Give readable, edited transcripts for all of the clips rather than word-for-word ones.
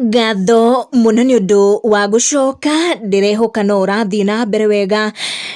Ngatho mũno nĩ ũndũ wa gũcoka, ndĩrehoka no ũrathiĩ na mbere wega.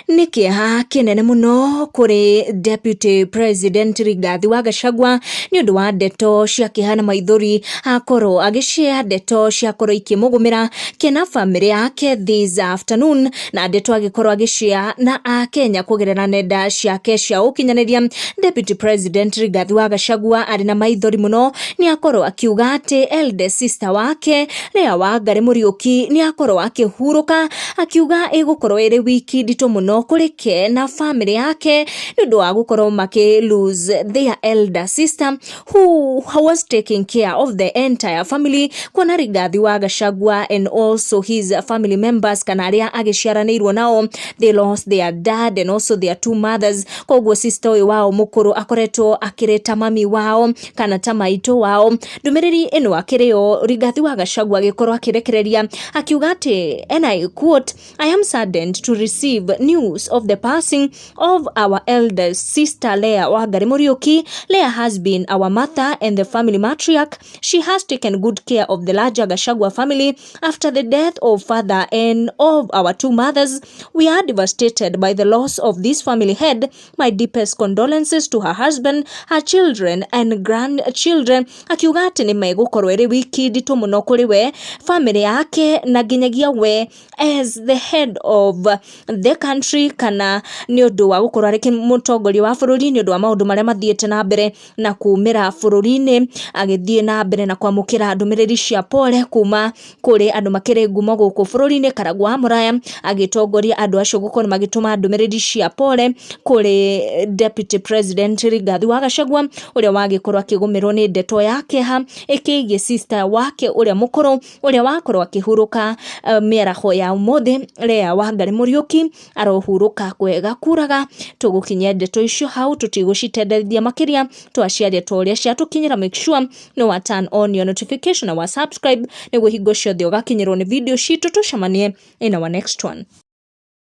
Nĩ kĩeha kĩnene mũno kũrĩ Deputy President Rigathi wa Gachagua nĩ ũndũ wa ndeto cia kĩeha na maithori akorwo agĩshare ndeto ciakorwo ikĩmũgũmĩra kena bamĩrĩ yake this afternoon, na ndeto agĩkorwo agĩshare na akenya kũgerera nenda ciake cia ũkinyanĩria. Deputy President Rigathi wa Gachagua arĩ na maithori mũno nĩ akorwo akiuga atĩ eldest sister wake Leah Wangari Mũriũki nĩ akorwo akĩhurũka, akiuga ĩgũkorwo ĩrĩ wiki nditũ mũno kũrĩ ke na bamĩrĩ yake nĩ ũndũ wa gũkorwo makĩ lose their elder sister who was taking care of the entire family, kuona Rigathi wa Gachagua and also his family members kana arĩa agĩciaranĩirwo nao, they lost their dad and also their two mothers. Koguo sister ũyũ wao mũkũrũ akoretwo akĩrĩ ta mami wao kana ta maitũ wao. Ndũmĩrĩri ĩno akĩrĩ o Rigathi wa Gachagua agĩkorwo akĩrekereria akiuga atĩ, and I quote, "I am saddened to receive news of the passing of our eldest sister Leah Wangari Muriuki. Leah has been our mother and the family matriarch. She has taken good care of the larger Gachagua family after the death of father and of our two mothers. We are devastated by the loss of this family head. My deepest condolences to her husband, her children and grandchildren." Akiuga atĩ nĩ megũkorwo ĩrĩ wiki nditũ mũno kũrĩ we, family yake na nginyagia we as the head of the country, kana nĩ ũndũ wa gũkorwo arĩ mũtongoria wa bũrũri, nĩ ũndũ wa maũndũ marĩa mathiĩte na mbere na kumĩra bũrũri-inĩ. Agĩthiĩ na mbere na kwamũkĩra ndũmĩrĩri cia pole kuma kũrĩ andũ makĩrĩ ngumo gũkũ bũrũri-inĩ. Karangũ wa Mũraya agĩtongoria andũ acio gũkorwo magĩtũma ndũmĩrĩri cia pole kũrĩ Deputy President Rigathi wa Gachagua, ũrĩa wagĩkorwo akĩgũmĩrwo nĩ ndeto ya kĩeha ĩkĩgiĩ sister wake ũrĩa mũkũrũ, ũrĩa wakorwo akĩhurũka mĩaraho ya ũmũthĩ. Leah Wangari Mũriũki arohurũka kwega kuraga. Tũgũkinyia ndeto icio hau, tũtigũcitenderithia makĩria, twaciaria ta ũrĩa ciatũkinyĩra. Make sure nĩ wa turn on your notification na wa subscribe nĩguo hingo ciothe ũgakinyĩrwo nĩ video citũ. Tũcemanie in our next one.